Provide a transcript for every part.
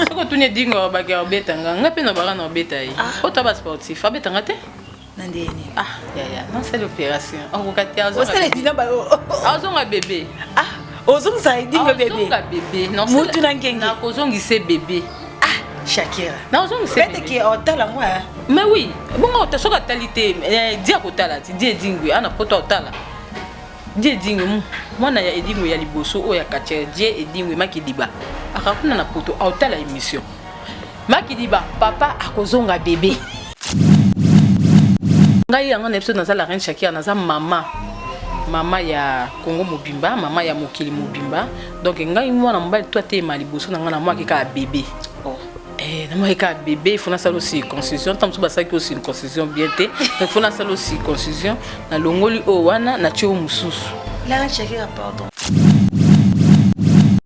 Soki otuni Edingwe alobaki akobeta nga, nga mpe nalobaka na obeta ye. Po toza ba sportif, abeta nga te. Na ndenge nini? Ah, yaya, nasali opération. Akoka te, azonga Osala bebe. Edingwe ba Azonga bebe. Ah, ozongisa Edingwe bebe. Azonga bebe. Mutu na ngenge. Nakozongisa bebe. Ah, Shakira. Nazongisa Peut-être bebe. que otala ngo hein. Mais oui, bongo soki atali te, eh, di akotala ti, di Edingwe, ana poto otala. Die Edingwe, mwana ya Edingwe ya liboso oyo ya catcheur, Die Edingwe Makidiba aka kuna na poto aotala emission. Makidiba papa akozonga bebe. Ngai yango na biso naza la reine Shakira, naza mama mama ya Congo mobimba, mama ya mokili mobimba. Donc ngai mwana mobali to atema liboso na ngai na mwaki kaka bebe. Oh. Eh, namwaki kaka bebe, il faut nasala circoncision. Ntango mosusu basalaki circoncision bien te. Donc il faut nasala circoncision. Nalongoli oyo wana natie oyo mosusu. La reine Shakira, pardon.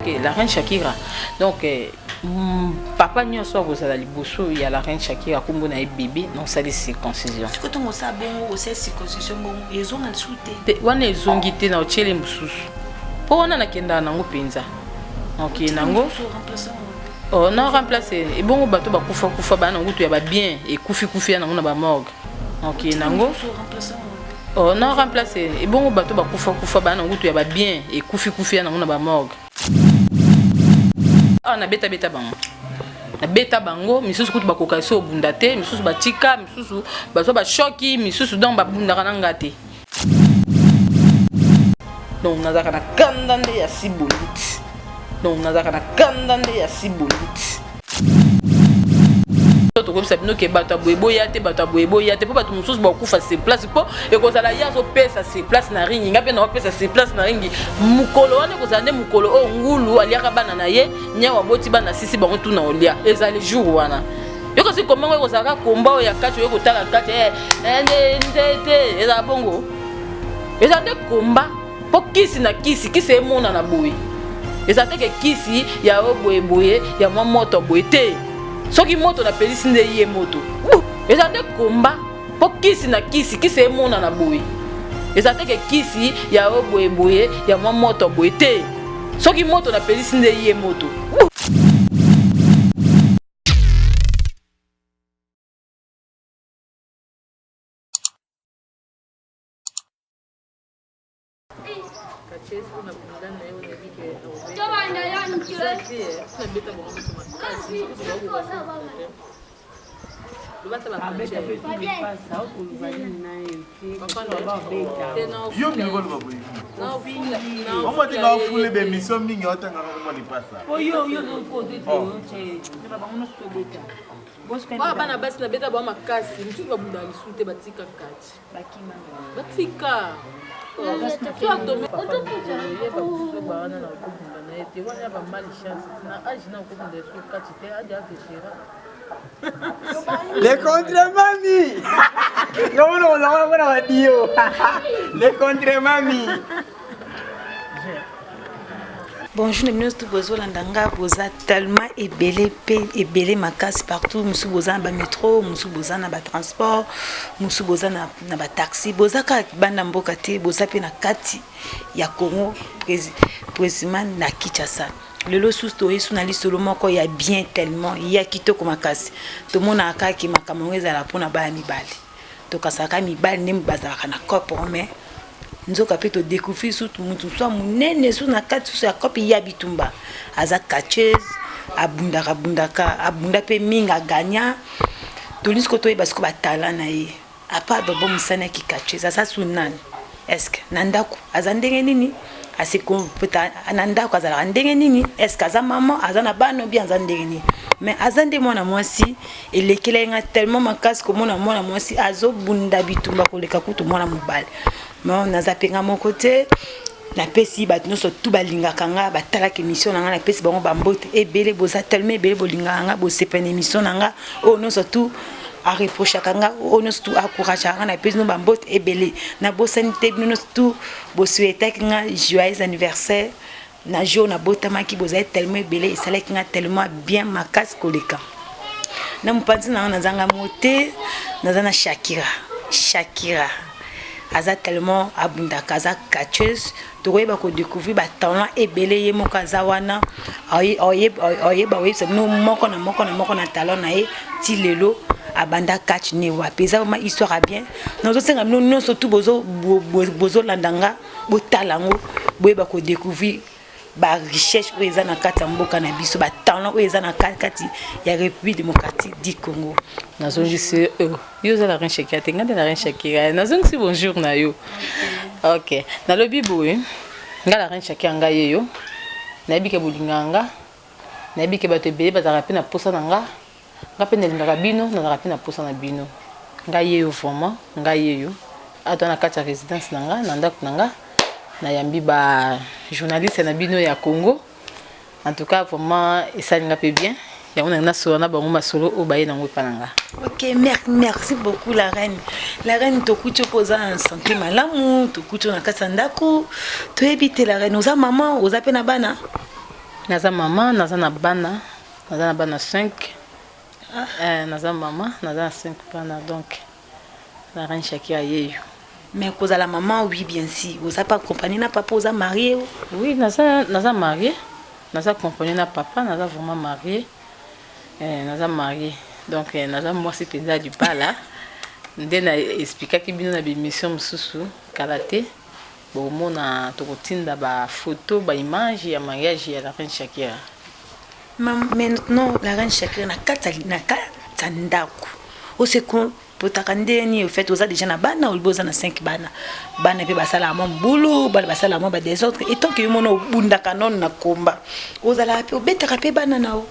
Okay, la reine Shakira. Donc eh, papa nyonso akozala liboso ya la reine Shakira kombo na ye bebe na osali circoncision. Sikoyo ntango osala bongo osali circoncision bongo ezonga lisusu te. Te wana ezongi te na otiele mosusu. Mpo wana nakendaka nango mpenza. Nakokende nango. Oh, na remplace ebongo bato bakufa kufa bana ngutu ya ba bien ekufi kufi ya nango na ba morgue. Ok, nango. Oh, na remplace ebongo bato bakufa kufa bana ngutu ya ba bien ekufi kufi ya nango na ba morgue. Ah, na beta beta bango. Na beta bango, misusu kutu bakoka so obunda te, misusu batika, misusu bazwa ba choki, misusu donc babundaka na nga te. Donc nazalaka na kanda nde ya siboliti. Donc nazalaka na kanda nde ya siboliti. Tokoyebisa bino ke bato ya boye boya te, bato ya boye boya te, mpo bato mosusu bakokufa sur place, mpo ekozala ye azopesa sur place na ringi, ngai mpe naopesa sur place na ringi. Mokolo wana ekozala nde mokolo oyo ngulu aliaka bana na ye, niawu aboti bana sisi bango tuna olia, ezali jour wana. Yo kasi komba ngo ekozala kaka komba oyo ya kati, oye kotala kati, eh, eh, nde, nde te, ezala bongo. Ezala nde komba, mpo kisi na kisi, kisi emonana boye. Ezala te ke kisi ya oyo boye boye, ya mwa moto boye te. Soki moto napelisi nde ye moto. Ezala nde komba, mpo kisi na kisi, kisi emonana boye. Ezala te ke kisi ya oyo boye boye, ya mwa moto boye te. Soki moto napelisi nde ye moto. Yo biloko loba boye. Omo te ka fule be mission mingi otanga ko moni pasa. Oyo yo ko te te ba bango nyonso tobeta. Ba bana basi na beta ba makasi, misusu ba bunda lisu te batika kati. Bakima. Batika. So atombe papa ye ba biso ba wana na kobunda na ye te wana ba mal chance na age na kobunda so kati te age a vétéran. Les contre-mami Ngomona kozala mpona badio Les contre-mami Bonjour na bino tout bozolanda nga boza tellement ebele pe ebele makasi partout mosusu boza na ba metro mosusu boza na ba transport mosusu boza na, na ba taxi boza kaka banda mboka te boza pe na kati ya Congo précisément na Kinshasa lelo susu toye su na lisolo moko ya bien tellement ya kitoko makasi tomonaka kaka makambo yango ezala mpona bana mibali tokasaka mibali nde bazalaka na cope mais nzoka pe to decouvrir sutu mutu mosusu ya munene susu na kati susu ya cope ya bitumba aza catcheuse abundaka bundaka abunda pe mingi agagna tolingi sikoyo toyeba sikoyo ba talent na ye apart bobo mosani ya ki catcheuse aza su nani est ce que na ndako aza ndenge nini ase na ndako azalaka ndenge nini est ce que aza mama aza na bana ou bien aza ndenge nini mais aza nde mwana mwasi Elekelaki nga tellement makasi komona mwana mwasi azobunda bitumba koleka kutu mwana mobali. Mais naza pe nga moko te. Napesi bato nyonso tu balingaka nga batalaka émission na nga napesi bango bambote ebele boza tellement ebele bolingaka nga bosepela na émission na nga oyo nyonso tu areprochaka nga oyo nyonso tu encourageaka nga napesi bino bambote ebele nabosani te bino nyonso tu bosuetaki nga joyeux anniversaire Na jour na botamaki bozali tellement ebele esalaki nga tellement bien makasi koleka. Na mopanzi na nga naza nga moko te naza na Shakira. Shakira aza tellement abundaka aza catcheuse. Tokoyeba kodécouvrir batalent ebele. Ye moko aza wana, oyeba oyebisa bino moko na moko na moko na talent na ye. Ti lelo abanda catch ne wapi, eza vraiment histoire ya bien. Nazosenga bino nyonso tu bozolanda nga, botala yango, boyeba kodécouvrir barichesse oyo eza na kati ya mboka na biso, batalent oyo eza na kati ya République démocratique du Congo. Nazongisi yo, oza la reine Shakira te, ngai nde la reine Shakira. Nazongisi bonjour na yo. Ok, nalobi boye: ngai la reine Shakira, ngai ye yo. Nayebi ke bolingaka nga, nayebi ke bato ebele bazalaka mpe na posa na nga, nga mpe nalingaka bino, nazalaka mpe na posa na bino. Ngai ye yo, vraiment ngai ye yo. Ata na kati ya résidence na nga, na ndako na nga, nayambi bajournaliste na bino ya Congo. En tout cas, vraiment esali nga mpe bien. Yango nangi nasola na bango masolo oyo baye nango epa na nga. Ok, merci beaucoup, la reine. La reine, tokuti mpo oza na santé malamu, tokuti na kati ya ndako. Toyebi te, la reine, oza mama, oza mpe na bana? Naza mama, naza na bana, naza na bana 5. Ah. Naza mama, naza na 5 bana. Donc la reine Shakira yeyo. Mais kozala mama, oui, bien si oza pa accompagné na papa, oza marié? Oui, naza marié, naza accompagné na papa, naza vraiment marié. Naza marié, donc naza mwasi mpenza ya libala. Nde na expliquaki bino na bémission mosusu kala te, bomona tokotinda bafoto, baimage ya mariage ya la reine Shakira. Maintenant, la reine Shakira, na kati ya ndako oseko potaka ndeni? Au fait, oza déjà na bana, olobi oza na 5 bana. Bana mpe basalaka mwa mobulu, bana basalaka mwa badésordre. Etant que yo mona obundaka nono na komba, ozalaka mpe obetaka mpe bana na yo?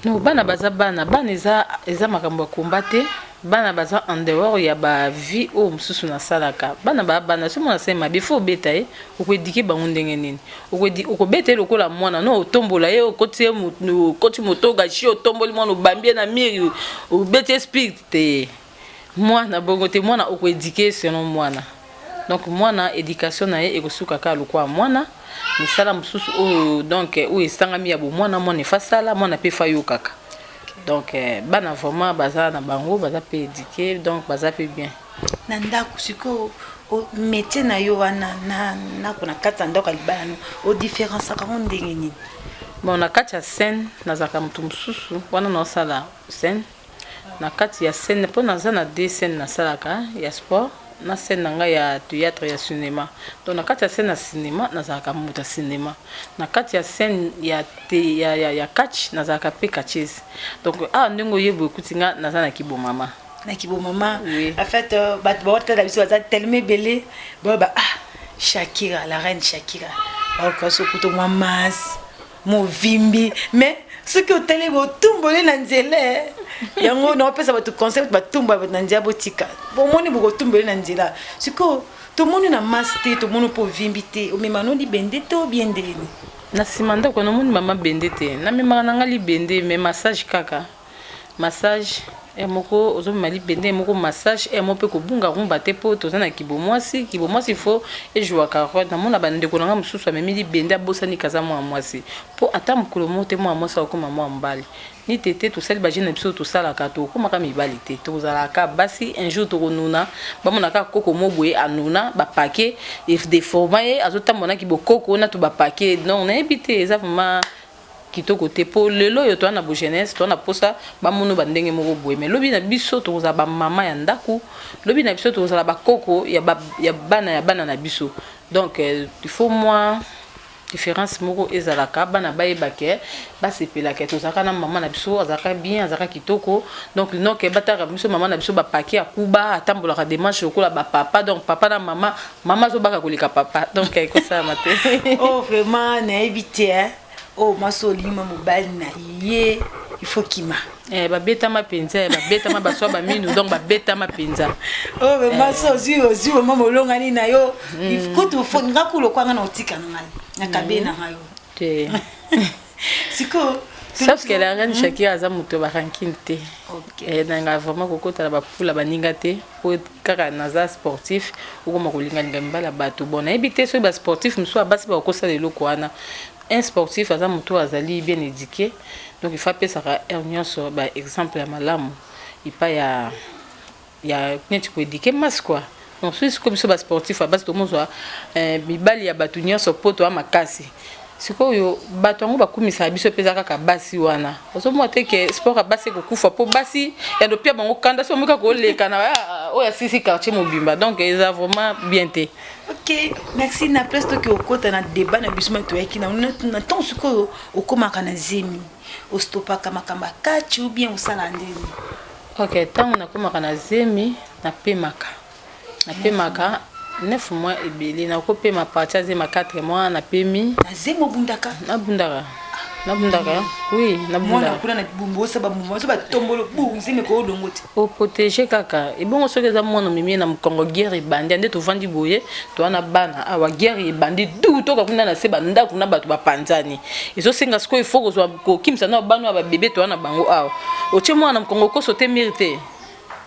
No, bana baza bana. Bana eza makambo ya komba te. Bana baza en dehors ya bavie oyo mosusu nasalaka. Bana baa bana. Soki mwana asali mabe, fo obeta ye. Okoéduquer bango ndenge nini? Okobeta ye lokola mwana no, otombola ye, okoti ye, okoti moto gashi, otomboli mwana, obambi ye na mur, obeti ye spirit te. Mwana bongo te. Mwana okoéduquer selon mwana. Donc mwana, éducation na ye ekosuka kaka lokola mwana. Misala mosusu oyo, donc oyo esangami ya bomwana, mwana efasala, mwana mpe fa yokaka. Donc bana vraiment baza na bango, baza mpe éduqué, donc baza mpe bien. Na ndako sikoyo, métier na yo wana nako na kati ya ndako ya libala no, odifférenciaka yango ndenge nini? Bon, na kati ya scène nazalaka moto mosusu. Wana naosala scène, na kati ya scène, mpo naza na deux scène nasalaka, ya sport na scène na ngai ya théâtre, ya cinéma. Donc na kati ya scène ya cinéma nazalaka moto ya cinéma, na kati ya scène ya catch nazalaka mpe catcheuse. Donc awa ndenge oyeba ekuti nga naza na kibomama. Na kibomama. Oui. En fait, bato baotala biso baza tellement ebele, baoba: "Ah, Shakira, la reine Shakira." Baoka sokuto mwa masi movimbi, mais soki otali botumboli na nzela yango, naopesa bato concept: batumbola bato na nzela, botika. Bomoni, bokotumboli na nzela. Sikoyo tomoni na masi te, tomoni mpo ovimbi te, omema no libende te, obie ndeni? Na nsima ndako namoni mama bende te, namemaka na nga libende, mais massage kaka, massage e moko ozomema libende moko, massage e moko mpe kobunga rumba te, mpo toza na kibomwasi. Kibomwasi fo ejouaka rôle. Namona bandeko na nga mosusu amemi libende, abosani kaza mwana mwasi, mpo ata mokolo moko te mwana mwasi akokoma mwana mobali ni te te. Tosali bajeune na biso, tosalaka, tokomaka mibali te, tozalaka basi. Un jour tokonuna, bamonaka koko mo boye anuna, bapake déforma ye, azotambola naki bokoko na to bapake. Donc nayebi te, eza vraiment kitoko te, mpo lelo oyo toza na bojeunesse, toza na mposa bamono bandenge moko boye. Mais lobi na biso tokozala bamama ya ndako, lobi na biso tokozala bakoko ya bana ya bana na biso. Donc il faut mwa différence moko ezalaka, bana bayebake, basepelaka tozalaka na mama na biso, azalaka bien, azalaka kitoko. Donc noke bataka biso mama na biso bapake akuba, atambolaka démarche lokola bapapa. Donc papa na mama, mama azobaka koleka papa, donc ekosalama te. Oh, vraiment nayebi te. Oyo mwasi olima mobali na ye, il faut kima. Babetama mpenza, babetama, baswa baminu, donc babetama mpenza. Oyo vraiment so ozwi vraiment molongani na yo kutu, nga kulo kwanga na otika na ngai nakabe na ngai yo. Te. Sikoyo Sauf que la reine Shakira aza moto ya barancune te. Nanga vraiment kokota na bapula baninga te, po kaka naza sportif, okoma kolingalinga mibali ya bato. Bon, nayebi te soki basportif mosusu ya basi bakosala eloko wana. Un sportif aza moto oyo azali bien éduqué, donc il faut apesaka heure nyonso baexemple ya malamu epai ya neti koéduquer masse quoi. Donc soki sikoyo biso ba sportif ya basi tokomozwa eh, mibali ya bato nyonso mpo toya makasi. Sikoyo bato yango bakumisaka biso mpe eza kaka basi wana. Ozomona te ke sport ya basi ekokufa mpo basi ya dopia bango kanda so bamoki kaka koleka na ah, oyo asisi quartier mobimba. Donc eza vraiment bien te. Ok, merci na place toki okota na débat na biso ma toyaki na na ntango sikoyo okomaka na zemi ostopaka makambo ya catch ou bien osala ndeni? Ok, ntango nakomaka na zemi napemaka, napemaka 9 mois ebele, nakopema partir ya zemi ya 4 mois napemi. Na zemi obundaka? Nabundaka, nabundaka, oui, nabundaka. Mwana kuna na bumbu osaba bumbu oso batombolo bu zemi ko odongo te. O protéger kaka ebongo soki eza mwana omemi na mokongo guerre ebandi nde tovandi boye toa na bana awa guerre ebandi du toka kuna na se bandako na bato bapanzani ezosenga sikoyo ifo kozwa kokimisa na bana ya babebe toa na bango awa otie mwana na mokongo okoso te mire te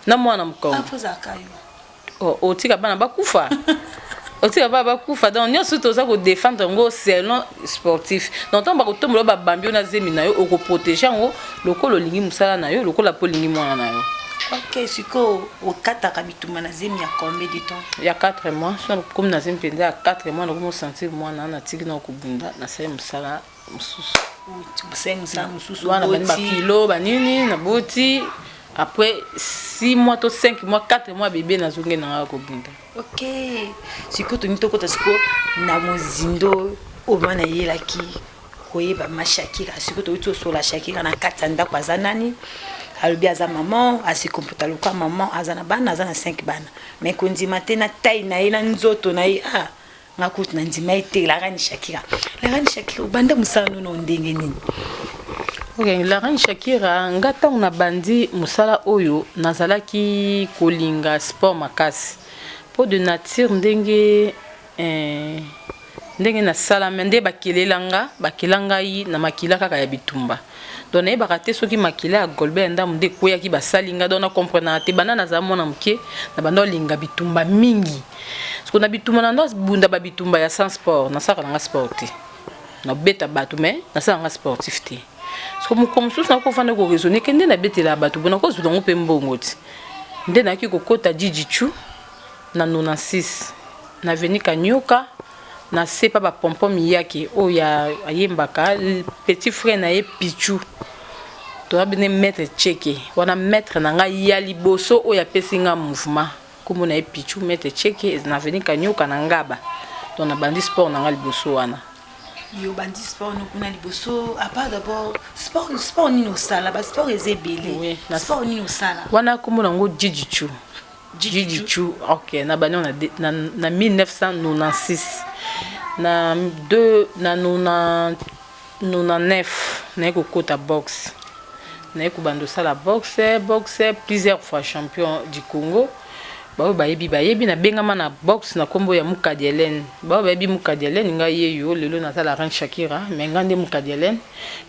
na mwana mokongo otika bana bakufa otika bana bakufa. Donc nyonso toza kodefendre yango selon sportif. Donc ntango bakotombola babambi yo na zemi na yo, okoprotege yango lokola olingi mosala na yo, lokola mpo olingi mwana na yo. Ok, sikoyo okataka bitumba na zemi ya combien de temps? Ya 4 mois. So komi na zemi mpenza ya 4 mois, nakomi osentir mwana, natiki na kobunda, nasali mosala mosusu. Osali mosala mosusu. Wana bani bakilo banini naboti après 6 mois to 5 mois, 4 mois bebe, nazongi nanga kobunda. Ok, sikoyo tolingi tokota sikoyo na mozindo oyo ma nayelaki koyeba ma Shakira. Sikoyo toyuti osola Shakira na kati ya ndako aza nani? Alobi aza maman, asekomporta lokola maman, aza na bana, aza na 5 bana, mais kondima te na taille na ye na nzoto na ye. Ah, nga kutu na ndima ye te. La reine Shakira, la reine Shakira, obanda mosala nono ndenge nini? Ok, la reine Shakira, nga ntango nabandi mosala oyo, nazalaki kolinga sport makasi mpo de nature ndenge ndenge nasalami, nde bakelela nga, bakela ngai na makila kaka ya bitumba. Donc nayebaka te soki makila ya Golbert Ndamu nde ekweyaki basali nga. Donc nacomprenaka te. Banda nazala mwana moke, na banda olinga bitumba mingi. Siko na bitumba na bunda ba bitumba ya sans sport, nasalaka nanga sport te, nabeta bato mais nasalaka nga sportif te. Siko mokolo mosusu nakofanda koraisonne ke nde nabetelaka bato bo nakozwa yango mpe mbongo ti nde nayaki kokota jiu-jitsu na 96 na avenue Kanyoka, na se pa bapompon miyake oyo ayembaka, petit frère na ye Pichu. Toza bene maître Cheke wana, maître na ngai ya liboso oyo apesi nga mouvement, nkombo na ye Pichu, maître Cheke na avenue Kanyoka na Ngaba. Donc nabandi sport na ngai liboso wana. Yo bandi sport no kuna liboso. À part d'abord sport, sport nini osala? Basport eza ebele. Oui, sport nini osala? Wana nkombo nango jiu-jitsu. Jiu-jitsu, ok. Nabandi na 1996, na deux, na 99 naye kokota boxe, naye kobanda osala boxe. Boxe, plusieurs fois champion du Congo. Baoyo bayebi, bayebi nabengama na boxe na nkombo ya Mukadi Hélène. Baoyo bayebi Mukadi Hélène, ngai ye yo. Lelo naza la reine Shakira, mais ngai nde Mukadi Hélène,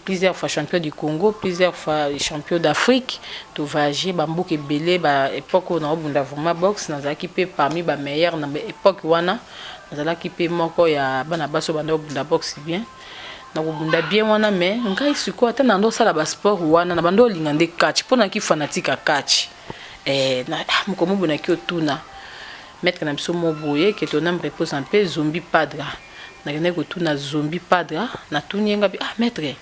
plusieurs fois champion du Congo, plusieurs fois champion d'Afrique. Tovoyage bamboka ebele. Ba époque oyo naobunda vraiment boxe, nazalaki mpe parmi bameilleur na époque wana. Nazalaki mpe moko ya bana basi oyo banda kobunda boxe bien. Nakobunda bien wana, mais ngai sikoyo ata na ndosala basport wana, na bando olinga nde catch mpo naki fanatique ya catch. Ah, moko mobo naki otuna maître na biso mo boye, que ton âme repose en paix, Zombi Padra. Nakendaki kotuna Zombi Padra, natuni ye, ngabi: "Ah maître,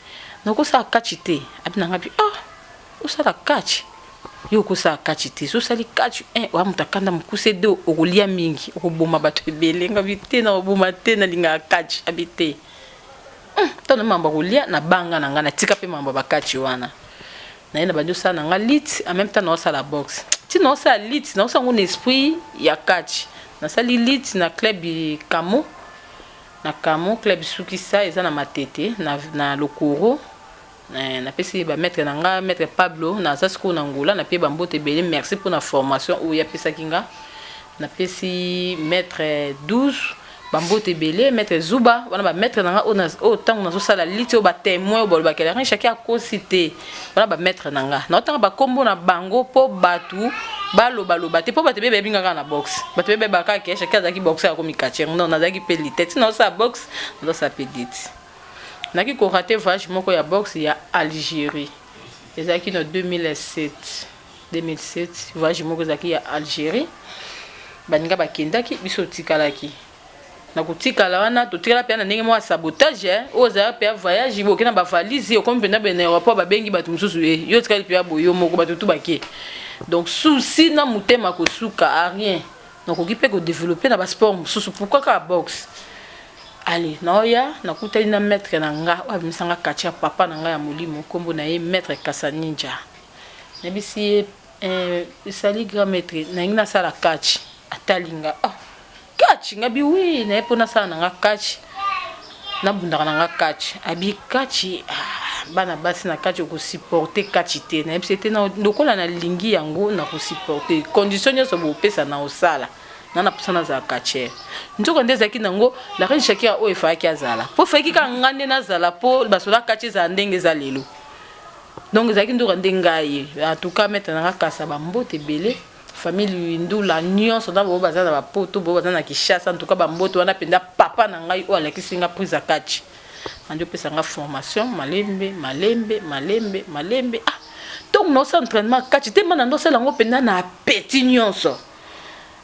nakosala catch te." Abi na ngabi: "Ah, osala catch, yo okosala catch te. So osali catch, un, oya moto akanda mokuse, deux, okolia mingi, okoboma bato ebele." Ngabi: "Te, na koboma te, nalingaka catch." Abi: "Te." Ntango mambo kolia na banga na ngai, natika mpe mambo ya bacatch wana. Naye na bandi osala na nga lutte, en même temps naosala boxe. Ti naosala lutte, naosala ngo na esprit ya catch. Nasali lutte na club Kamo, na Kamo club Sukisa, eza na Matete na Lokoro. Napesi bamaître na nga, maître Pablo, naza sikoyo na Ngola, napie bambote ebele, merci mpona formation oyo apesaki nga. Napesi maître 12 bambote ebele, maître Zuba wana, bamaître na nga oyo ntango nazosala lutte, oyo batémoin oyo balobaka la reine Shaki akosi te. Wana bamaître na nga, naotanga bakombo na bango mpo bato balobaloba te, mpo bato ebele bayebi nga kaka na boxe. Bato ebele bayebaka kaka ke Shaki azalaki boxer, akomi catcheur. Non, nazalaki mpe lutte. Ti naosala boxe, nazosala mpe lutte. Naki korater voyage moko ya boxe ya Algérie, ezalaki na 2007. 2007, voyage moko ezalaki ya Algérie. Baninga bakendaki, biso totikalaki. Na kotikala wana, totikala mpenza na ndenge moko ya sabotage, eh. Oyo ozalaka mpenza voyage, boke na ba valise, okomi mpenza boye na aeroport, babengi bato mosusu, eh, yo otikali mpenza boye yo moko, bato tout bake. Donc souci na motema kosuka a rien. Nakoki mpe ko developper na ba sport mosusu, pourquoi kaka boxe? Allez, naoya, nakutani na maitre na nga oyo abimisa nga quartier ya papa na nga ya molimo, kombo na ye maitre Kasa Ninja. Nayebisi ye, eh, salut grand maitre, nalingi nasala catch. Atali nga, ah, catch? Nga bi oui, naye mpo nasala na nga catch. Nabundaka na nga catch. Abi catch, ah, bana basi na catch okosupporter catch te. Nayebisi ye te, na lokola nalingi yango nakosupporter. Condition nyonso bopesa na osala. Nga na posa nazala catcheur. Nzoka nde ezalaki nango la reine Shakira oyo efalaki azala. Po efalaki kaka nga nde nazala po basoda catch ezala ndenge eza lelo. Donc ezalaki ndoka nde ngai. En tout cas maître na nga kasa ba mbote ebele. Famille Luyindula nyonso na bobo baza na ba poto, bobo baza na Kinshasa, en tout cas ba mbote wana penza papa na ngai oyo alakisi nga prise ya catch. Andi opesa nga formation malembe malembe malembe malembe ah ntongo naosala entraînement catch te mana ndosala yango mpenza na appétit nyonso.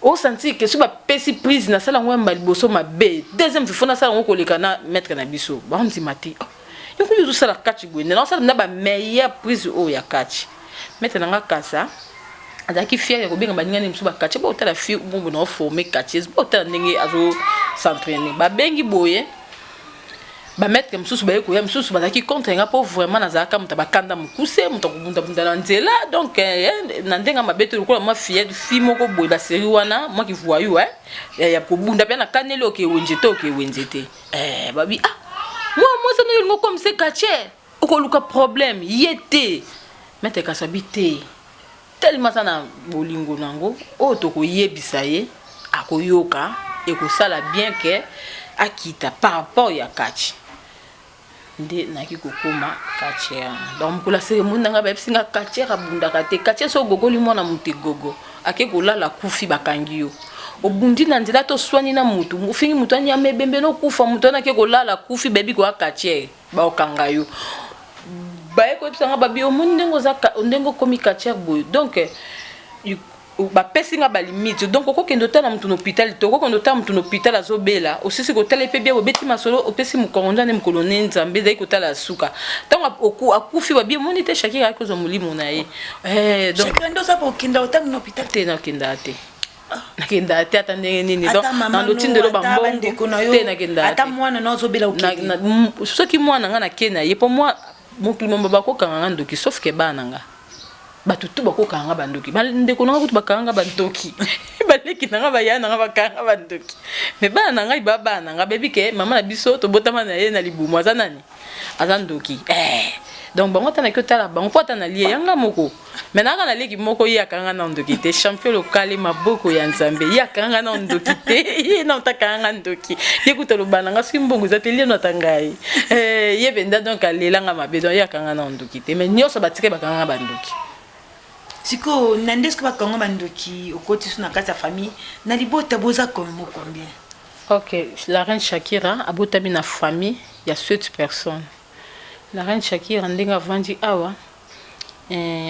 O sentir que soki ba pesi prise na sala yango ya mbala liboso mabe, deuxième fois faut na sala yango koleka na maitre na biso. Ba ndima te. Oh, yo kutu ozo sala catch boye nde na sala na ba meilleure prise oyo ya catch. Maitre na nga kasa azalaki fier ya kobenga baninga ne mosusu ba catch, bo tala fille moko na former catcheuse, bo tala ndenge azo s'entraîner. Ba bengi boye ba maître mosusu baye koya, misusu bazalaki contre nga mpo vraiment nazalaka moto ya bakanda mokuse, moto ya kobundabunda na nzela, donc na ndenge ya mabe te, lokola mwa fillette fille moko boye ba série wana mwa kivoyou, ya kobunda mpe na kaneli oke wenze te, oke wenze te, babi ah mwa mwasi wana olingo comme se catcheur okoluka problème ye te. Maître Kasabi te, tellement aza na bolingo nango oyo tokoyebisa ye akoyoka, ekosala bien ke akita par rapport ya catch. Nde nayaki kokoma catcheur. Donc mokolo ya cérémonie na ngai bayebisi nga catcheur abundaka te. Catcheur soki ogogoli mwana moto egogo ake kolala akufi, bakangi yo. Obundi na nzela to oswani na motu, ofingi motu anyama ebembe nokufa, motu wana ake kolala akufi, bayebi koya catcheur baokanga yo. Baye koyebisa nga babi omoni ndenge oza, ndenge okomi catcheur boye, donc bapesi nga ba limite. Donc okokende otala motu na hôpital te, okokende otala motu na hôpital azobela, osisi kotala ye mpe bien, obeti masolo, opesi mokongo nzambe mokolo ne nzambe ezali kotala ya suka. Ntango akufi babi omoni te Shakira ayaki kozwa molimo na ye. Donc Shakira nde oza kokenda otala na hôpital te? Nakendaka te, nakendaka te ata ndenge nini. Donc na lotindelo bambongo te, nakendaka ata mwana na ozobela. Soki mwana nga nake na ye mpo mwa mokili momba bakokanga nga ndoki, sauf ke bana nga bato tu bakokanga nga bandoki, bandeko na nga kutu bakanga nga bandoki, baleki na nga, baya na nga bakanga nga bandoki, mais bana na ngai, ba bana na nga bayebi ke mama na biso tobotama na ye na libumu aza nani, aza ndoki. Donc bango ata naki otala bango mpo ata nalie yanga moko, mais nayaka naleki moko, ye akanga na ndoki te, champion lokale maboko ya nzambe, ye akanga na ndoki te, ye na otakanga nga ndoki, ye kuta aloba na nga soki mbongo eza te lieno ata ngai, ye mpenza donc alelanga mabe, donc ye akanga na ndoki te, mais nyonso batike bakanga nga bandoki. Sikoyo na nde soki bakanga bandoki, okoti so na kati ya famille na libota, boza komo combien? Ok, la reine Shakira abotami na famille ya sept personnes. La reine Shakira ndenge avandi awa,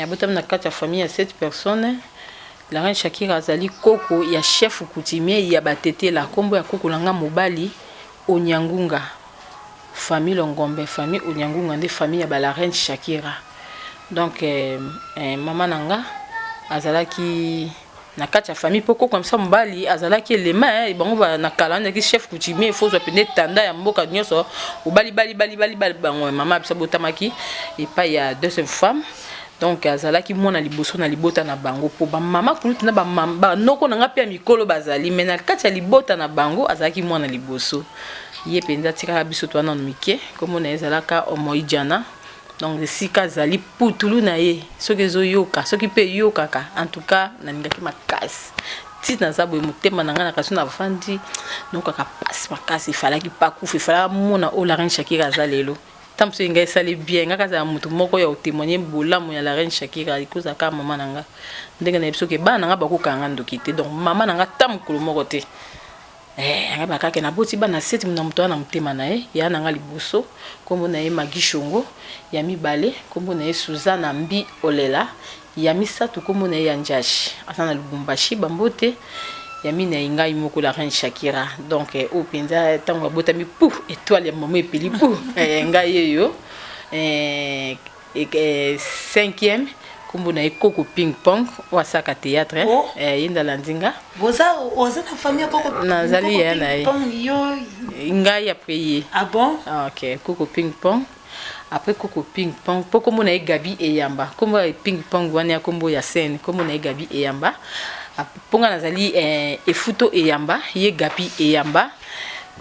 abotami na kati ya famille ya sept personnes. La reine Shakira azali koko ya chef coutumier ya Batetela. Kombo ya koko na nga mobali Onyangunga. Famille Longombe, famille Onyangunga nde famille ya ba la reine Shakira. Donc mama na nga azalaki na kati ya famille mpo koko ya mobali azalaki elema, bango na kala azalaki chef coutumier, faut ozwa pene tanda ya mboka nyonso obali bali bali bali bali bango. Mama biso abotamaki epai ya deuxième femme, donc azalaki mwana liboso na libota na bango, mpo bamama kulutu na banoko na nga mpe ya mikolo bazali, mais na kati ya libota na bango azalaki mwana liboso. Ye mpenza atikaka biso to nano mike, kombo na ye ezalaka Omoijana. Donc esika azali putulu na ye soki ezoyoka, soki mpe eyokaka, en tout cas nalingaki makasi ntina naza boye, motema na ngai na kasi navandi nayokaka mpasi makasi. Efalaki pakufa, efalaka mona oyo la reine Shakira aza lelo. Ntango mosusu ngai esali bien ngai kazala motu moko ya kotémoigne bolamu ya la reine Shakira, ekozala kaka mama na nga. Ndenge nayebi soki bana na ngai bakokanga ndoki te, donc mama na ngai ata mokolo moko te. Ngai bakake naboti bana sept na moto wana na motema na ye ya na ngai liboso nkombo na ye Magi Shongo, ya mibale nkombo na ye Suzana Mbi Olela, ya misato nkombo na ye ya Njashi aza na Lubumbashi bambote, Ya minei, ngai moko la reine Shakira. Donc oyo mpenza ntango abotami, pu étoile ya mama epeli pu, ngai oyo. Cinquième, nkombo na ye Koko Ping Pong, oyo asalaka théâtre. Oh. Ye nde alandi nga. Boza, oza na famille ya Koko? Nazali Koko ya na ye. Ping Pong, yo? Ngai après ye. Ah bon? Ah, ok, Koko Ping Pong. Après Koko Ping Pong, mpo nkombo na ye Gabi Eyamba, nkombo ya Ping Pong wana ya nkombo ya scène, nkombo na ye Gabi Eyamba. Mpo nga nazali Efuto Eyamba, ye Gabi Eyamba.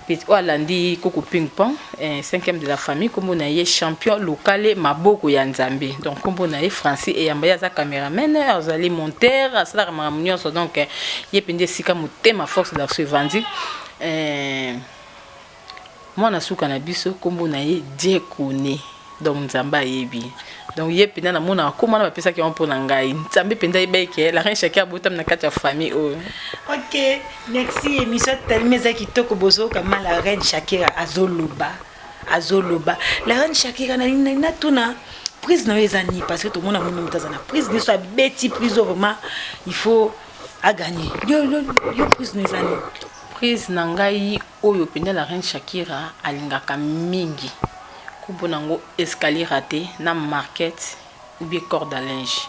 Petit oyo alandi Koko Ping Pong, cinquième de la famille, nkombo na ye Champion Lokale Maboko ya Nzambe. Donc nkombo na ye Francis Eyamba. Ye aza cameraman, azali monteur, asalaka makambo nyonso. Donc ye mpenza esika motema force d'action evandi. Mwana suka na biso, nkombo na ye Diekone, donc Nzambe ayebi. Donc ye mpenza namonaka kombo wana bapesaki yango mpo na ngai. Nzambe mpenza ayebaki ke la reine Shakira abotami na kati ya famille oyo. Ok, merci. Émission tellement eza kitoko. Bozoyoka ma la reine Shakira azoloba, azoloba. La reine Shakira, natuna, prise na yo eza nini? Parce que tomona moni moto aza na prise nyonso, abeti prise oyo, vraiment il faut agagner. Yo, prise na yo eza nini? Prise na ngai oyo mpenza la reine Shakira alingaka mingi, nkombo nango escalier raté na market ou bien corde à linge.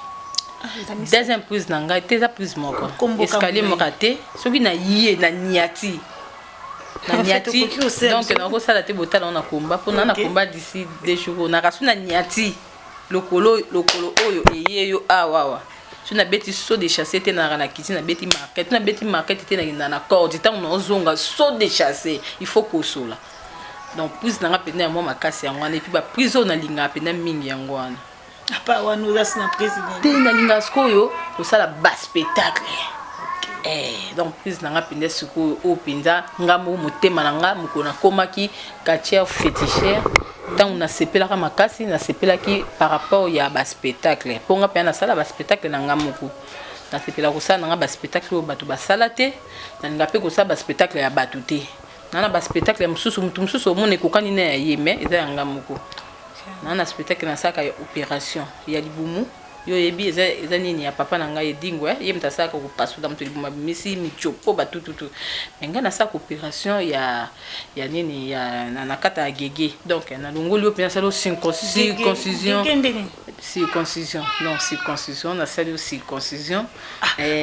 Deuxième prise na ngai te, eza prise moko. Kombo escalier kamwe. Moko raté, soki na ye na niati na En fait, niati. Okoki kosala Donc biso. nakosala te, botala ngo na komba mpona na komba d'ici 2 jours. Nakasu na niati lokolo, lokolo oyo eye yo awa awa. So nabeti saut de chassé te, nalaka na kiti, nabeti market, nabeti market te, nakenda na corde. Ntango naozonga saut de chassé, il faut kosola. Donc prise na nga mpenza ya mwa makasi yango wana. Et puis baprise oyo nalingaka mpenza mingi yango wana. Apa wana, oza si na prise nini? Te, nalingaka sikoyo kosala baspectacle. Donc prise na nga mpenza sikoyo oyo mpenza nga moko motema na nga, mokolo nakomaki catcheur féticheur, ntango nasepelaka makasi, nasepelaki par rapport ya baspectacle, mpo nga mpenza nasala baspectacle na nga moko. Nasepela kosala na nga baspectacle oyo bato basala te. Nalinga mpe kosala baspectacle ya bato te. Na baspectacle ya mosusu, motu mosusu omona ekokani na ya ye, mais eza ya nga moko. Na spectacle nasalaka ya opération ya libumu, yo oyebi eza nini, ya papa na ngai Edingwe, ye moto asalaka kopasuka moto libumu, abimisi mitiopo batututu. Mais ngai nasalaka opération ya nini, ya na kata ya gege. Donc nalongoli yo mpenza, asali yo circoncision. Gege ndenge? Circoncision, non, circoncision, nasali yo circoncision.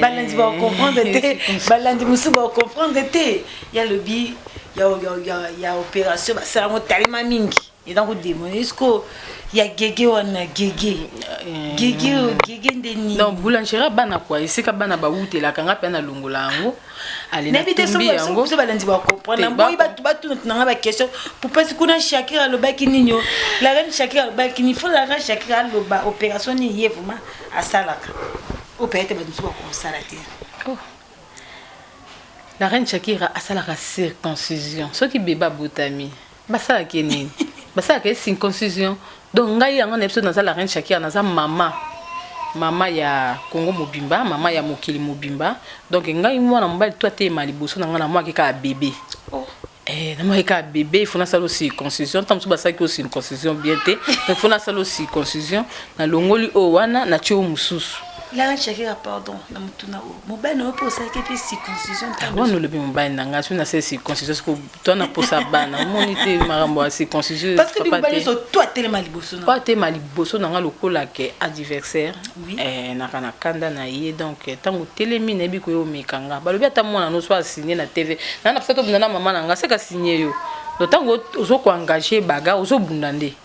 Balandi bakocomprendre te, balandi mosusu bakocomprendre te. Ya lobi ya opération basala yango talema mingi, eza kodemone siko ya gege wana. Gege, gege, gege nde nini? Donc boulangerie bana kwa esika bana bawutelaka, nga mpe nalongola yango. Ale nayebi te. Natumbi yango. Soki balandi bacomprendre. Te, boyi bato batuna tunanga baquestion popesi kuna. Shakira alobaki nini? O la reine Shakira alobaki nini? Faut la reine Shakira aloba opération nini ye vraiment asalaka oyo peut-être bato mosusu bakosala te. Oh. La reine Shakira asalaka circoncision. Soki bebe abotami, basalaka ye nini? Basalaka ye circoncision. Donc ngai yango na biso, naza la reine Shakira, naza mama, mama ya Kongo mobimba, mama ya mokili mobimba. Donc ngai, mwana mobali to ateyema liboso na ngai, namwaki kaka bebe. Oh. Namwaki kaka bebe, il faut nasala circoncision. Ntango mosusu basalaki yo circoncision bien te, donc faut nasala circoncision, nalongoli oyo wana, natie oyo mosusu. La reine Shakira, pardon na motuna oyo, mobali na yo mpe osalaki mpe circoncision ntango? Wana olobi mobali na ngai, soki nasali circoncision siko to na posa bana, omoni te makambo ya circoncision. Parce que papa mobali te. nyonso to atelema liboso na Po atema liboso na nga lokola ke adversaire, naka na kanda na ye. Donc ntango telemi, nayebi koya omeka nga. Balobi ata mwana no so asigne na TV na biso, tobunda na mama na nga, seka asigne yo. Donc ntango ozokoengage baga, ozobunda nde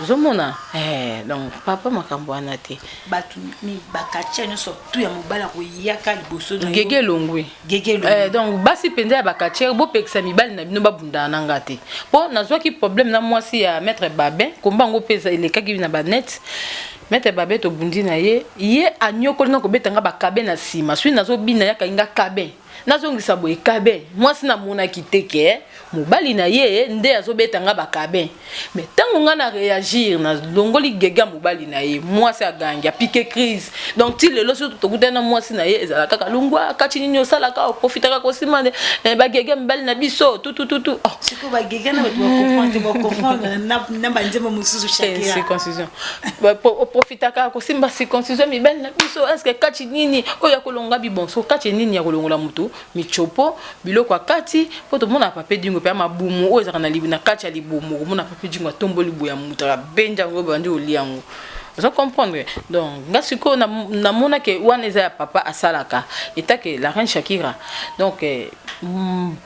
ozomona. Donc papa, makambo wana te. Bato bakatia nyonso tu ya mobali akoyaka liboso na yo. Gege elongwe. Gege elongwe. Donc basi mpenza ya bakatiere, bopekisa mibali na bino babundana na nga te, mpo nazwaki problème na mwasi ya maître Babin. Komba yango mpe elekaki na banet. Maître Babin, tobundi na ye, ye anyokoli nga kobeta nga bakabe na nsima. Soki nazobina, yakangi nga kabe. Nazongisa boye kabe mwasi namonaki te ke mobali na ye nde azobeta nga bakabe. Mais ntango nga na réagir, nalongoli gege ya mobali na ye, mwasi agangi, apike crise. Donc ti lelo soki tokutani na mwasi na ye, ezala kaka longwa kati nini osalaka, oprofitaka kosima bagege ya mibali na biso tutututu. Oh. Sikoyo bagege na bato bacomprendre te, bacomprendre na banzembo mosusu. Shakira. Circoncision, oprofitaka kosimba circoncision mibali na biso. Est-ce kati nini oyo ya kolonga bibon so kati nini ya kolongola motu michopo, biloko ya kati? Mpo tomona Papa Edingo mpe ya mabumu oyo ezalaka na kati ya libumu. Komona Papa Edingo atomboli boye ya motu, abendi yango, bandi kolia yango, oza comprendre. Donc nga sikoyo namonake wana eza ya papa asalaka etake la reine Shakira. Donc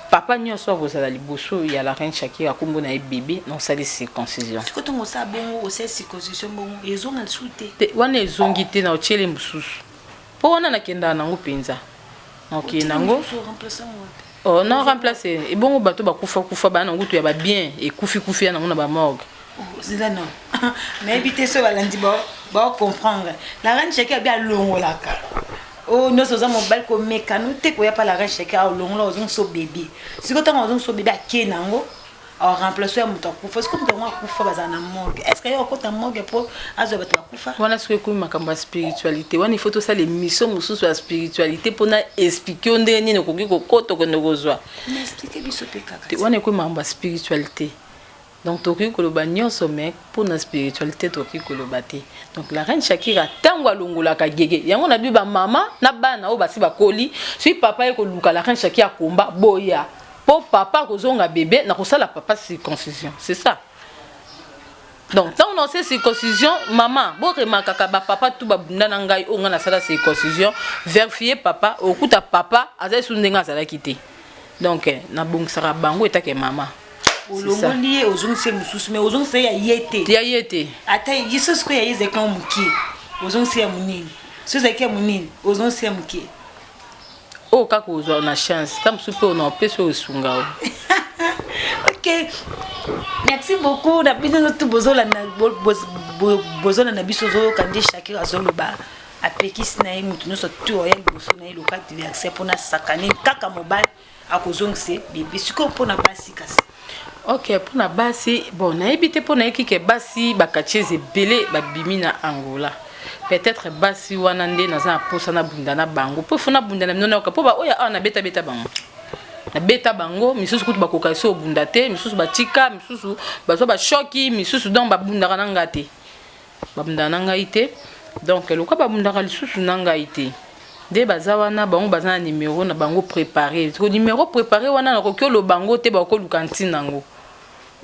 papa nyonso akozala liboso ya la reine Shakira, nkombo na ye bébé, na osali circoncision. Sikoyo ntongo osala bongo, osali circoncision bongo, ezonga lisusu te? Te, wana ezongi te, na otiele mosusu, mpo wana nakendaka nango mpenza, nakokende nango. Oh, na remplace ebongo bato bakufa kufa baa na ngutu ya babien ekufi kufi ya nango na bamorgue. Zela, non, nayebi te so balandi bacomprendre. La reine Shakira abi alongolaka oyo nyonso oza mobali komekano te koya pa la reine Shakira, alongola, ozongisa bébé. Sikoyo ntango ozongisa bébé, ake nango, aremplace ya moto akufa. Sikoyo moto yango akufa, bazala na morgue. Est ce que yo okota morgue mpo azwa bato bakufa? Wana soki ekomi makambo ya spiritualité, wana il faut tosala émission mosusu ya spiritualité mpona explique yo ndenge nini okoki kokota, okende kozwa. Mais explique biso mpe kaka. Wana ekomi makambo ya spiritualité, donc tokoki koloba nyonso, mais mpona spiritualité tokoki koloba te. Donc la reine Shakira, ntango alongolaka gege yango na bi bamama na bana oyo basi bakoli, soki papa ye koluka la reine Shakira akomba boya mpo papa akozonga bébé, na kosala papa circoncision, c'est ça. Donc ntango na osala circoncision, mama, boremarkaka bapapa tu babunda na ngai oyo ngai nasala circoncision, vérifie papa, okuta papa aza esu ndenge azalaki te. Donc nabongisaka bango etake mama. Olongoli ye, ozongisa ye mosusu, mais ozongisa ye ya ye te. Ya ye te. Ata ye so sikoyo ya ye ezalaki yango moke, ozongisa ya monene. So ezalaki ya monene, ozongisa ya moke. Oyo kaka ozwa na chance, ta mosusu mpe ona opesi oyo esunga o. Ok, merci beaucoup na bino tu bozolanda, bozolanda biso. Ozoyoka nde Shakira azoloba, apekisi na ye motu nyonso tu oya liboso na ye loka adversaire mpona sakani kaka mobali akozongisa bébé. Sikoyo mpona basi kasi? Ok, mpona basi, bon, nayebi te mpo nayeki ke basi bakaties ebele babimi na Angola. Peut-être basi wana nde naza na mposa nabunda na bango, mpo fo nabunda na bino nayoka, mpo baoyo awa nabetabeta bango, nabeta bango misusu kutu bakoka esi obunda te, misusu batika, misusu bazwa bashoki, misusu donc babundaka na nga te, babundaka na ngai te. Donc lokola babundaka lisusu na ngai te, nde baza wana, bango baza na numero na bango préparé. Numéro préparé wana nakoki oloba yango te, bakoluka ntina yango.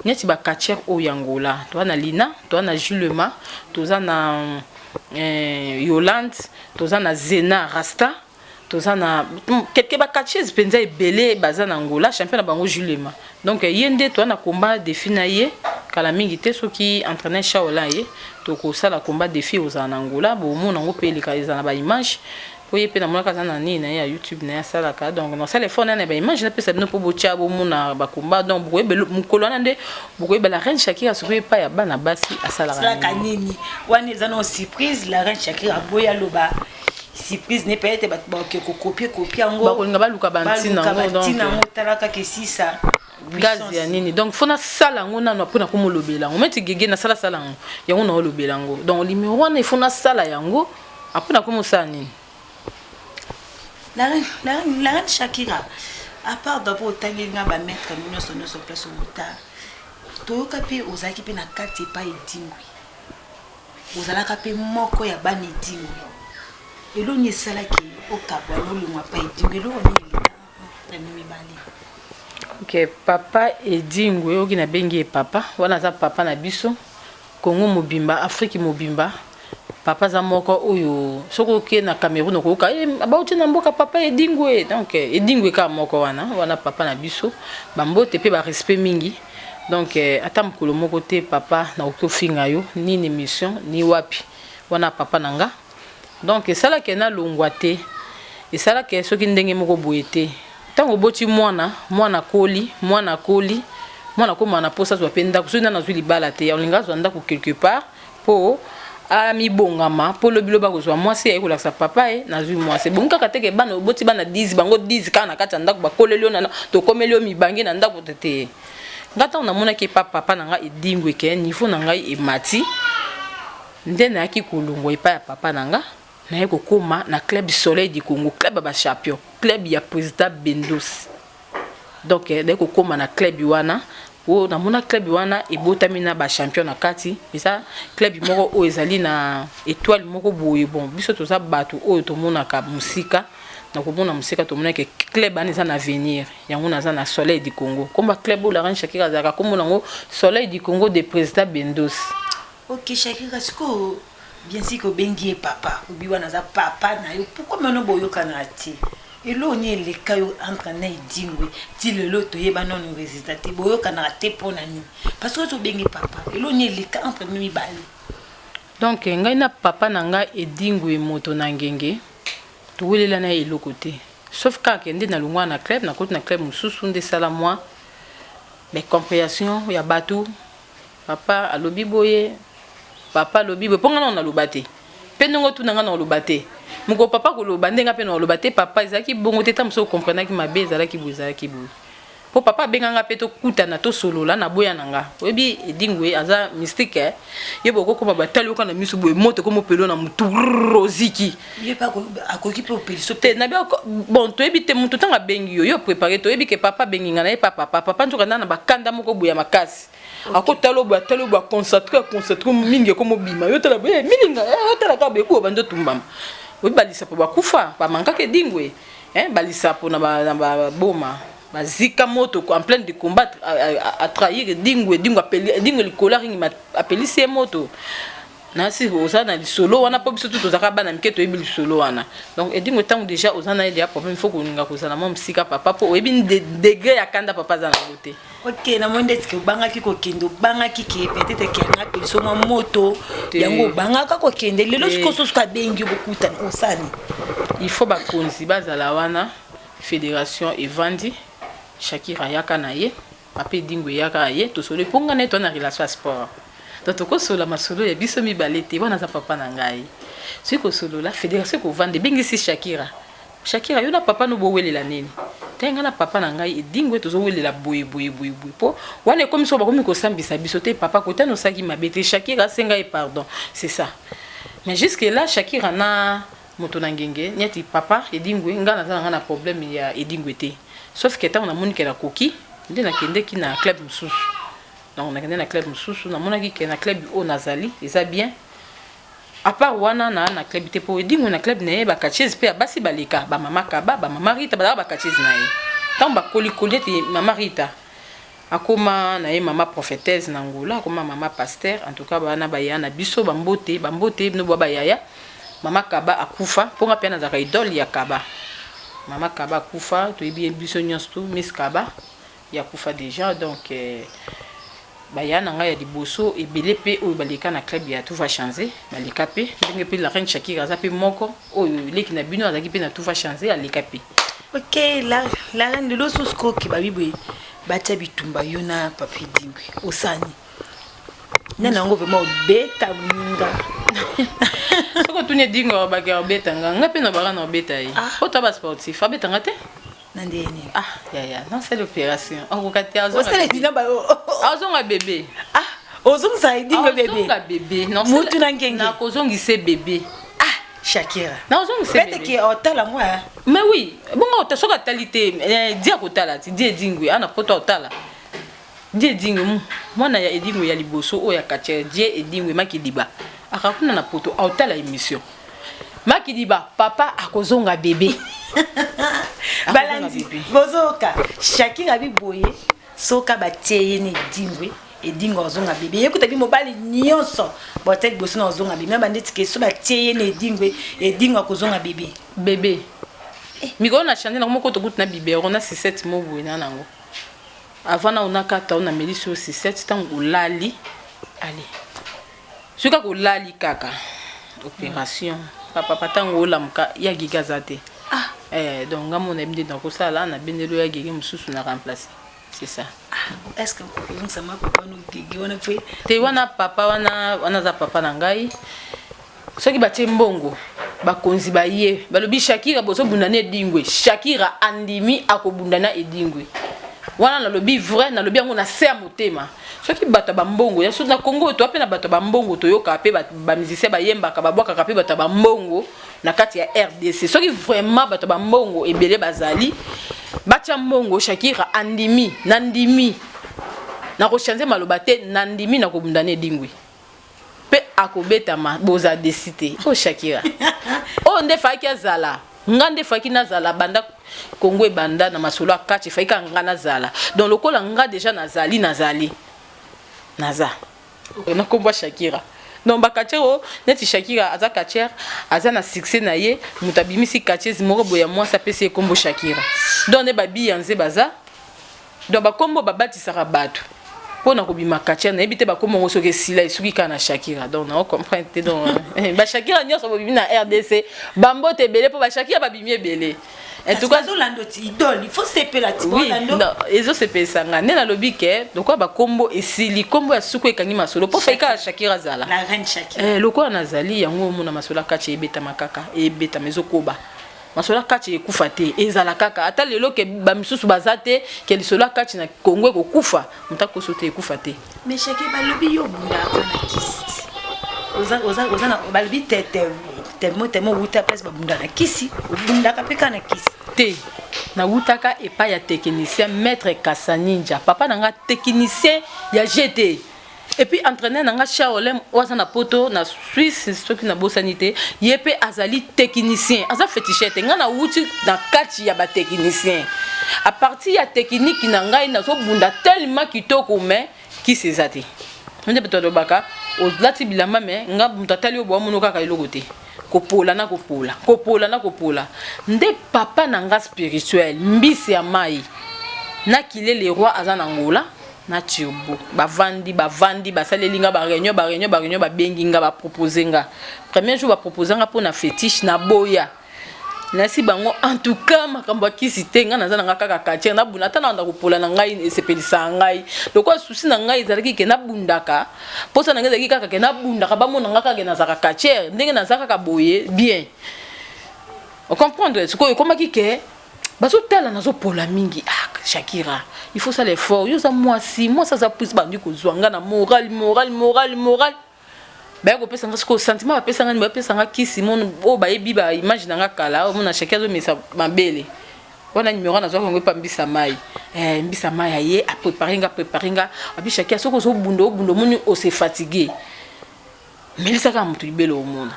Neti bacatcheurs oyo ya Angola, toza na Lina, toza na Julema, toza na Yolande, toza na Zena Rasta, toza na quelque bacatcheuses mpenza ebele baza na Angola. Champion na bango Julema, donc ye nde toza na combat défi na ye kala mingi te. Soki entraîneur Shaola ye, tokosala combat défi ozala na Angola, bomona yango mpe eleka, ezala na baimage, po ye mpe namonaka aza na nini na ye ya YouTube na ye asalaka. Donc nasala effort na ye na baimage, napesa bino mpo botya, bomona bakomba. Donc bokoyeba mokolo wana nde bokoyeba la reine Shakira sikoyo epai ya bana basi asalaka nini. Wana eza no surprise. La reine Shakira aboyi aloba surprise ne, peut-être bato bakoki kokopie kopie yango. Bakolinga baluka bantina yango. Bantina yango, tala kaka esisa. Gaz ya nini. Donc fo nasala yango nano apres nakomolobela yango. Meti gege nasalasala yango, yango naolobela yango. Donc numéro wana ifo nasala yango apres nakomosala nini. La reine Shakira, à part d'abord otangeli nga bamaître nyonso nyonso place owuta, toyoka mpe ozalaki mpe na kati epai Edingwi, ozalaka mpe moko ya bana Edingwi. Eloko nini esalaki okabwana, olongwa epai Edingwi? Eloko nini eleka na mibale? Ok, papa Edingwe oki nabengi ye papa wana, aza papa na biso Congo mobimba, Afrique mobimba. Papa aza moko oyo soki oke na Cameroun okoyoka e, bauti na mboka papa Edingwe. Donc Edingwe kaka moko wana, wana papa na biso. Bambote mpe barespect mingi. Donc ata mokolo moko te papa nakoki ofinga yo nini mission ni wapi wana, papa na nga. Donc esalaki nalongwa te, esalaki soki ndenge moko boye te. Ntango oboti mwana, mwana akoli, mwana akoli, mwana akóma na mposa azwa mpe ndako. Soki nani azwi libala te, olinga azwa ndako quelque part mpo Amibongama mpo lobi lobi akozwa mwasi, aye kolakisa papa ye nazwi mwasi. Ebongi kaka teke bana oboti, bana 10, bango 10 kaka na kati ya ndako, bakoleli yo na tokomeli yo mibange na ndako te. Te, nga ntango namonaki epa papa na ngai Edingwe ke niveau na ngai emati, nde nayaki kolongwa epai ya papa na nga, naye kokóma na club Soleil du Congo, club ya bachampion, club ya président Bendos. Donc naye kokóma na club wana po namona club wana ebotami na bachampion na kati. Eza club moko oyo ezali na étoile moko boye. Bon, biso toza bato oyo tomonaka mosika. Na komona mosika, tomonaki club wana eza na avenir. Yango naza na Soleil du Congo. Komba club oyo la reine Shakira azalaka, kombo nango Soleil du Congo de président Bendos. Ok Shakira, sikoyo bien sûr obengi ye papa, obi wana aza papa na yo. Pourquoi mano boyokana te? Eloko nini eleka yo entre na Edingwe ti lelo toyeba nano résultat te? Boyokanaka te mpo na nini? Parce que ozobengi papa, eloko nini eleka entre bino mibale? Donc ngai na papa na ngai Edingwe moto na ngenge, towelela na ye eloko te, sauf kaka nde nalongwa na club, nakoti na club mosusu, nde esala mwa bacompréhension ya bato. Papa alobi boye, papa alobi boye, mpo ngai nano naloba te. Mpe ndenge otuna ngai, na oloba te. Mokolo papa koloba, nde ngai mpe na oloba te. Papa, ezalaki bongo te, ta mosusu okomprenaki mabe, ezalaki boye, ezalaki boye. Mpo papa abenganga mpe tokutana, tosolola, naboya na nga. Oyebi Edingwe aza mystique, eh? Ye bokokoma batali oka na miso boye, moto ekomopelo na motu, oziki. Ye mpe akoki mpe opeliso. Te, nabi bon, toyebi te motu ntango abengi yo, yo prépare. Toyebi ke papa abengi nga na ye pa papa. Papa nzoka nda na bakanda moko boye ya makasi, akotala boye, atali boye, aconcentre, aconcentre mingi, ekomobima. Yo tala boye milinga, otala kaka boye, kuwa bandi otumbama. Oyebi balisapo bakufa, bamankaka Edingwe, balisapo na baboma, bazika moto en pleine de combattre, atrahir Edingwe. Edingwe, Edingwe likolo aringi, apelisi ye moto. Nasi oza na lisolo wana, mpo biso tu tozalaka bana mike, toyebi lisolo wana. Donc Edingwe, ntango déjà oza na ye deya problème, faut kolinga kozala mwa mosika papa, mpo oyebi degré ya kanda papa aza nango te. Ok, namoni ndeti ke obangaki kokende, obangaki ke peut-être ke anga apeliso mwa moto. Yango obangaka kokende. Lelo sikoyo soki abengi yo bokutana, osani? Il faut bakonzi bazala wana. Fédération evandi, Shakira ayaka na ye, papa Edingwe eyaka na ye, tosolo. Mpo ngai na ye toza na relation ya sport, donc tokosola masolo ya biso mibale te. Wana aza papa na ngai. Soki kosolola, fédération ekovanda, ebengisi Shakira: "Shakira, yo na papa no bowelela nini?" Te, ngai na papa na ngai Edingwe tozowelela boye boye boye boye. Mpo wana ekomi so bakomi kosambisa biso te. Papa kotana osalaki mabe te, Shakira asenga ye pardon, c'est ça. Mais jusque là Shakira na moto na ngenge neti papa Edingwe, ngai naza na ngai na problème ya Edingwe te, sauf ke ntango namoni ke nakoki, nde nakendeki na club mosusu. Donc nakende na club mosusu, namonaki ke na club oyo nazali eza bien. À part wana na club te, mpo Edingwe na club na ye bacatcheuses mpe ya basi baleka, bamama Kaba, bamama Rita, bazalaka bacatcheuses na ye. Ntango bakolikoli ete mama Rita akoma na ye mama prophétesse na Ngola, akoma mama pasteur. En tout cas bana baya na biso, bambote, bambote bino bwa bayaya. Mama Kaba akufa, mpo nga mpe nazalaka idole ya Kaba. Mama Kaba akufa, toyebi ye biso nyonso tu, Miss Kaba ya kufa déjà. Donc baya na ngai ya liboso ebele mpe oyo baleka na club ya Tout va changer, baleka mpe ndenge mpe la reine Shakira aza mpe moko oyo leki na bino azalaki mpe na Tout va changer, aleka mpe. Ok la reine, lelo susu koke babi boye, batia bitumba yo na papa Edingwe, osani nani yango vraiment obeta moninga? Soki otuni Edingwe, abaki obeta nga, nga mpe na baka na obeta ye. Po to basportif, abetanga te. Na ndenge nini? Ah yaya, nasali opération, akoka te. Osala Azonga bébé. Ah, ozongisa Edingwe bébé? Azonga bébé. Mutu na ngenge. Nakozongisa bébé. Ah Shakira. Nazongisa. Peut-être ke otala mwa. Mais oui, bongo soki atali te, di akotala ti di Edingwe ana poto otala di Edingwe, mwana ya Edingwe ya liboso oyo ya catcheur, Die Edingwe Makidiba, aka kuna na poto, aotala émission. Makidiba, papa akozonga bébé. Balandi bozoka Shakira bi boye, soka batie ye na Edingwe, Edingwe azonga bébé. Ye kuta bi mobali nyonso batia liboso na ozonga bébé na bandeti ke so batie ye na Edingwe, Edingwe akozonga bébé. Bébé mikolo na change nango moko, tokuti na biberon na sucette mo boye na nango. Avant na onakata o namelisi yo sucette, ntango olali, ale soki kaka olali kaka opération, papa ntango olamuka ya giga aza te. Donc nga mona yebi nde nakosala, nabendeli oyo ya gege mosusu na remplace, c'est ça. Ah, est ce que okozongisa ma papa no gege wana mpe? Te, wana papa wana, wana aza papa na ngai. Soki batie mbongo, bakonzi baye, balobi Shakira bozobunda na Edingwe, Shakira andimi akobunda na Edingwe. Wana nalobi vrai, nalobi yango na se ya motema. Soki bato ya bambongo ya na Congo toa mpe na bato ya bambongo, toyokaka mpe ba musicien bayembaka, babwakaka mpe bato ya bambongo na kati ya RDC. Soki vraiment bato ya bambongo ebele bazali, batia mbongo, Shakira andimi, nandimi. Nakochange maloba te, nandimi nakobunda na Edingwe. Pe akobetama, boza desi te. Oh Shakira. Oyo nde faki azala. Nga nde faki nazala banda Congo ebanda na masolo ya catch, faki kaka nga nazala. Donc lokola nga deja nazali, nazali. Naza. Na kombo ya Shakira. Donc ba catcheur oyo neti Shakira aza catcheur, aza na succès na ye, moto abimisi catcheuse moko boye ya mwasi apesi ye kombo Shakira. Donc nde ba Biyanze baza. Donc ba kombo babatisaka bato pona kobima catcheur, nayebi te ba kombo yango soki esila esuki kaka na Shakira. Donc nao comprendre te. Donc ba Shakira nyonso bobimi na RDC, ba mbote ebele po ba Shakira babimi ebele. En tout cas, bazolanda oti idole, il faut sepela ti Oui, bolanda. non, ezosepelisa nga nde nalobi ke lokola bakombo esili, kombo ya suku ekangi masolo po fai kaka Shakira azala la reine Shakira. Lokola nazali yango, omona masolo ya kati ebetama kaka, ebetama, ezokoba. Masolo ya kati ekufa te, ezala kaka ata lelo ke bamisusu baza te, ke lisolo ya kati na Congo ekokufa, moto akoso te, ekufa te. Mais Shakira, balobi yo obundaka na kisi. Oza na balobi te te tellement tellement owuta place babunda na kisi, obundaka mpe kaka na kisi. Te, nawutaka epai ya technicien maître Kasaninja, papa na nga technicien ya GT. Et puis entraîneur na nga Shaolem oyo aza na poto na Suisse, soki nabosani te, ye mpe azali technicien, aza féticheur te. Nga nawuti na kati ya batechnicien, à partir ya technique na ngai nazobunda tellement kitoko, mais kisi eza te. Nde bato balobaka olati bilamba, mais nga moto atali oyo boamono kaka eloko te, kopola na kopola, kopola na kopola. Nde papa na nga spirituel mbisi ya mai na kile le roi aza na Ngola na Turbo, bavandi bavandi, basaleli nga baréunion, baréunion, baréunion, babengi nga, bapropose nga. Premier jour bapropose nga mpo na fétiche, naboya, nasi bango en tout cas makambo ya kisi te. Ngai naza na nga kaka quartier, nabunda ata nanda kopola na ngai, esepelisaka ngai. Lokola souci na ngai ezalaki ke nabundaka, mposa na ngai ezalaki kaka ke nabundaka, bamona nga kaka ke nazalaka quartier, ndenge naza kaka boye bien, ocomprendre. Sikoyo ekomaki ke bazotala nazopola mingi. Ah Shakira, il faut sala effort, yo oza mwasi, mwasi aza puisi. Bandi kozwa nga na moral, moral, moral, moral. Baya kopesa nga sikoyo sentiment, bapesa nga nini? Bapesa nga kisi mono oyo bayebi ba image na nga kala. Omona Shakira azomesa mabele wana, numéro nazwaka yango epa mbisa mai. Mbisa mai aye aprépare nga, aprépare nga abi: "Shakira, soki ozobunda, obunda, omoni ose fatigue, melisaka moto libele." Omona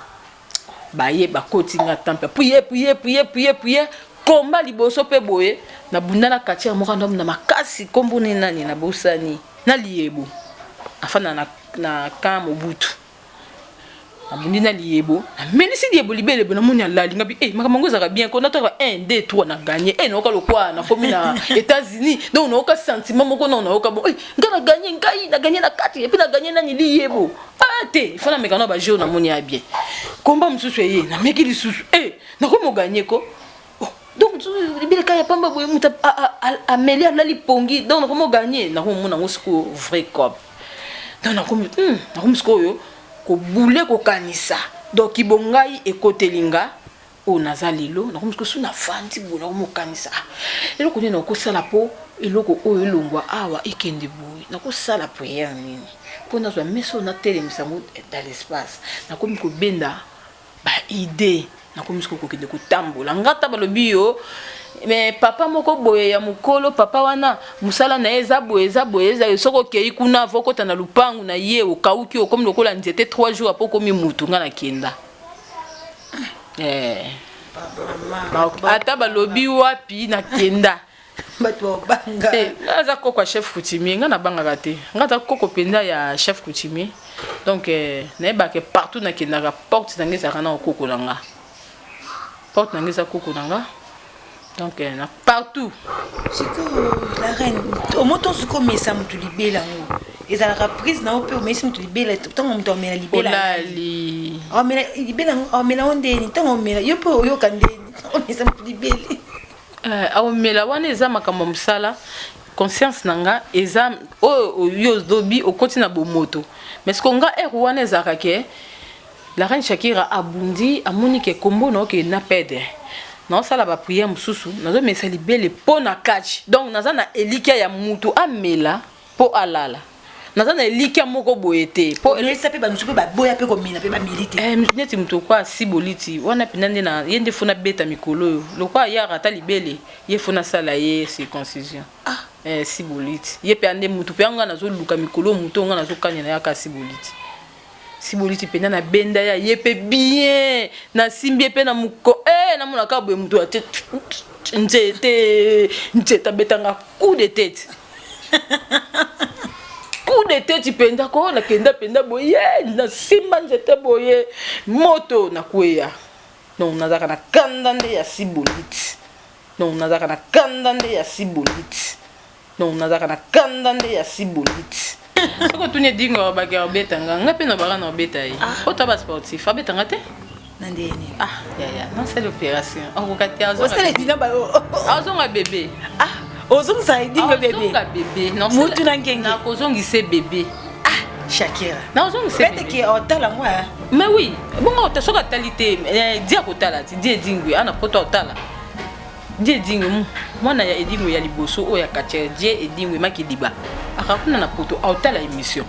baye bakoti nga temple, prier, prier, prier, prier, prier, komba liboso mpe boye nabunda na quartier moko, ndamunda makasi. Kombo nini nani nabosani, na liyebo afanda na camp Mobutu. Nabundi na liyebo, namelisi liyebo libele boye, namoni alali ngabi. Makambo yango ezalaka bien ko nataka 1 2 3 na gagné. Nayoka lokwa nakomi na États-Unis, donc nayoka sentiment moko non, nayoka bon, nga na gagné, ngai na gagné na kati, et puis na gagné nani? Liyebo. Ah te, il faut nameka na bajour, namoni ya bien. Komba mosusu eye, nameki lisusu, nakomi ogagné ko. Oh, donc libeleka ya pamba boye, moto ameli, alali pongi, donc nakomi ogagné, nakomomona yango sikoyo vrai cop. Donc nakomi sikoyo kobule, kokanisa. Donc kibongai ekoteli nga oyo naza lelo. Nakomi sikoyo so nafandi boye, nakomi kokanisa: ah, eloko nini nakosala mpo eloko oyo elongwa awa, ekende boye? Nakosala prière nini mpo nazwa meso oyo, natelemisa yango dans l'espace? Nakomi kobenda baidée, nakomi sikoyo kokende kotambola. Nga ta balobi yo mais papa moko boye ya mokolo, papa wana mosala na ye eza boye, eza boye, eza soki okei kuna avo okota na lupangu na ye, okauki, okomi lokola nzete 3 jours apo okomi mutu. Nga nakenda. Ata balobi wapi, nakenda. Bato babanga. Nga aza koko ya chef coutumier, nga nabangaka te. Nga aza koko mpenza ya chef coutumier, donc nayebaka partout nakendaka, porte na nga ezalaka na okoko na nga, porte na nga eza koko na nga, donc na partout. Sikoyo la reine, omoto sikoyo omesa motu libela, yango ezalaka prise na yo mpe omesi motu libela. Ntango moto amela libela, olali. Amela libela yango, amela yango ndeni? Ntango omela, yo mpe oyoka ndeni omesa motu libele? Aomela wana eza makambo ya mosala. Conscience na nga eza oyo yo olobi, okoti na bomoto, mais siko nga ere wana ezalaka ke La reine Shakira abundi amoni ke kombo na oke na perdre. Naosala ba prière mosusu, nazomesa libele mpo na catch. Donc naza na elikya ya mutu amela mpo alala. Naza na elikya moko boye te. Mpo elisa mpe bamosusu mpe baboya mpe komela mpe bameli te. Eh, neti moto okwa asiboliti wana mpenza nde na ye nde fo nabeta mikolo oyo lokwa ayaka ata libele ye fo nasala ye circoncision. Ah. Eh, siboliti ye mpe ande motu mpe nga nazoluka mikolo oyo motu oyo nga nazokanya na ye aka siboliti. Siboliti mpenza na benda ya ye mpe bien nasimbi ye mpe na moko eh, namona kaka boye moto atie nzete nzete abetanga coup de tete coup de tete mpenza ko nakenda mpenza boye nasimba nzete boye moto nakweya donc nazalaka na kanda nde ya siboliti donc nazalaka na kanda nde ya siboliti Donc nazalaka na kanda nde ya sibolite. Soki otuni edingo alobaki akobeta nga, nga mpe nalobaka na obeta ye. Po toza ba sportif, abeta nga te. Na ndenge nini? Ah yaya, nasali operation. Akoka te azonga. Osala ba azonga bebe. Ah, ozongisa edingo bebe. Azonga bebe. Mutu na ngenge. Nakozongisa bebe. Ah, Shakira. Nazongisa bebe. Peut-être que otala ngo hein. Mais oui, bongo soki atali te, eh, di akotala ti, di edingwe, ana poto otala. Die Edingwe mwana ya Edingwe ya liboso oyo ya catcheur Die Edingwe Makidiba aka kuna na poto aotala emission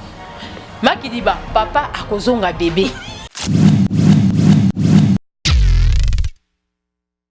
Makidiba papa akozonga bebe.